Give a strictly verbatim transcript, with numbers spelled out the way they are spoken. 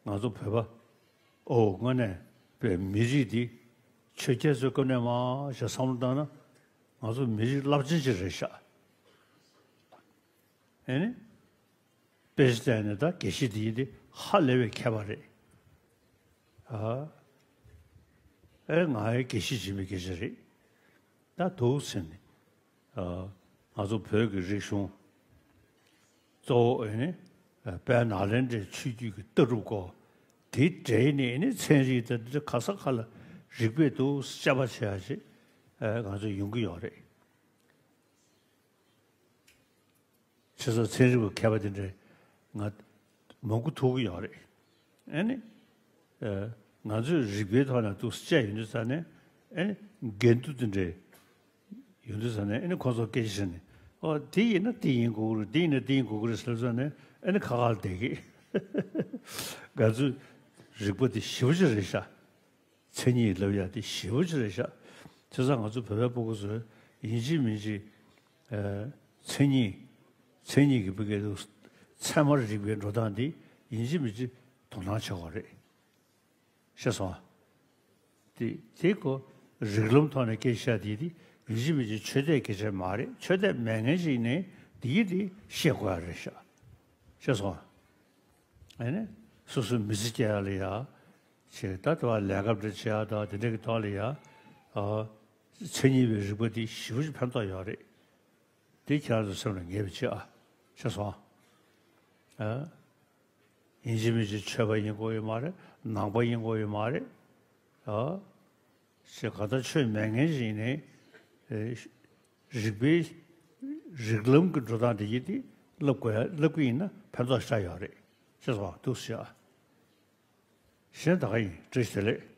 ང་ཚོ་བོད་པ། ཨོ་དངོས་གནས་པའི་མི་རིགས་འདི་ཆོས་རྒྱལ་ཚོའི་སྐབས་ནས་མར་ཞེས་བསམ་བློ་བཏང་ན། ང་ཚོ་མི་རིགས་རླབས་ཆེན་ཅིག་རེད་ཤག་ཨེ་ནི། དཔེ་ཆ་བལྟས་ནས་ད་དགེ་བཤེས་འདི་ཡིན་ཏེ་ཧ་ལས་པའི་མཁས་པ་རེད། ཨ། ཨེ་ང་ཡི་དགེ་བཤེས་བྱེད་མི་སྐད་ཆ་རེད། ད་འདུག་ཟེར་ནས། ཨ། ང་ཚོ་བོད་ཀྱི་རིག་གཞུང་གཙོ་བོ་ཨེ་ནི། ཨ། དཔལ་ནཱ་ལེནྡྲའི་ཆོས་བརྒྱུད་ཀྱི་ལྟ་གྲུབ་སྐོར་དེ་འདྲའི་ནས་ཨེ་ནི་ཚན་རིག་དང་འདི་ག་ས་ག་ལ་རིག་པས་འདུག་དཔྱད་པ་བྱེད་ཡ་ཅིག་ཨ། ང་ཚོ་ཡོང་གི་ཡོད་རེད། བྱས་ཙང་ཚན་རིག་པ་མཁས་པ་དེ་འདྲ་ང་མང་པོ་ཐུག་གི་ཡོད་རེད། ཨ་ནི། ཨ། ང་ཚོས་རིག་པའི་ཐོག་ནས་འདུག་དཔྱད་ཡོང་དུས་ཙ་ནས། ཨ་ནི། འགལ་འདུ་དེ་འདྲ་ཡོང་དུས་ཙ་ནས། ཨ་ནི་ཁོང་ཚོ་སྐད་ཆ་བཤད་ནས། ཨོ་དེ་ཡིན་ན་དེ་ཡིན་དགོས་ཀྱི་རེད། དེ་ཡིན་ན་དེ་ཡིན་དགོས་ཀྱི་རེད་ཟེར་ཙ་ནས། ཨ་ནི་ཁ་ཁ་ལ་བསྡད་ཀྱི། ང་ཚོའི་རིག་པ་དེ་ཞེ་པོ་ཅིག་རེད་ཤག་མཚན་ཉིད་ལབ་ཡ་དེ་ཞེ་པོ་ཅིག་རེད་ཤག་བྱས་ཙང་ང་ཚོ་བོད་པའི་སྤུ་གུ་ཚོས་ཡིན་གཅིག་མིན་གཅིག་ཨ། མཚན་ཉིད། མཚན་ཉིད་ཀྱི་བུ་གལ་དུ་ཚད་མར་རིག་པའི་འགྲོ་སྟངས་འདི་ཡིན་གཅིག་མིན་གཅིག་དོ་སྣང་བྱེད་དགོས་རེད། ཤེས་སོང་། དེ་དེ་ཀོ་རིགས་ལམ་ཐོག་ནས་སྐད་ཆ་དེ་དེ་ཡིན་གཅིག་མིན་གཅིག་ཆོས་དད་སྐད་ཆ་མ་རེད། ཆོས་དད་མེད་མཁན་ཞིག་ནས་དེ་ཡིན་དེ་ཤེས་དགོས་ཡ་རེད་ཤག་ཤེས་སོང་། ཨ་ནི། སོ་སོའི་མི་ཚེ་སྐྱེལ་ཡ་ལ་ཡ། ཆེ་ད་དེ་བ་ལས་ཀ་འདྲ་བྱེད་ཡ་དང་དེ་འདྲ་གི་ཐོག་ལ་ཡ། ཨ། མཚན་ཉིད་པའི་རིག་པ་དེ་ཞེ་པོ་ཅིག་ཕན་ཐོགས་ཡོད་རེད། དེ་ཁྱེད་རང་ཚོ་སེམས་ལ་ངེས་པ་བྱེད་ཨ། ཤེས་སོང་། ཨ། ཡིན་གཅིག་མིན་གཅིག་ཆོས་པ་ཡིན་དགོས་ཡོད་མ་རེད། ནང་པ་ཡིན་དགོས་ཡོད་མ་རེད། ཨ། ཞེས་གང་ལྟར་ཆོས་མེད་མཁན་ཞིག་ཡིན་ནའི། ཨེ། རིག་པའི་རིགས་ལམ་གྱི་འགྲོ་སྟངས་དེ་ཡིན་དེ་བསླབ་དགོས་བསླབ་ཀྱི་ཡིན་ན་ཕན་ཐོགས་ཤ་ཡོད་རེད། ཤེས་སོང་། འདུག་ཤག་གཞན་ད་ག་ཡིན། བཀྲ་ཤིས་བདེ་ལེགས།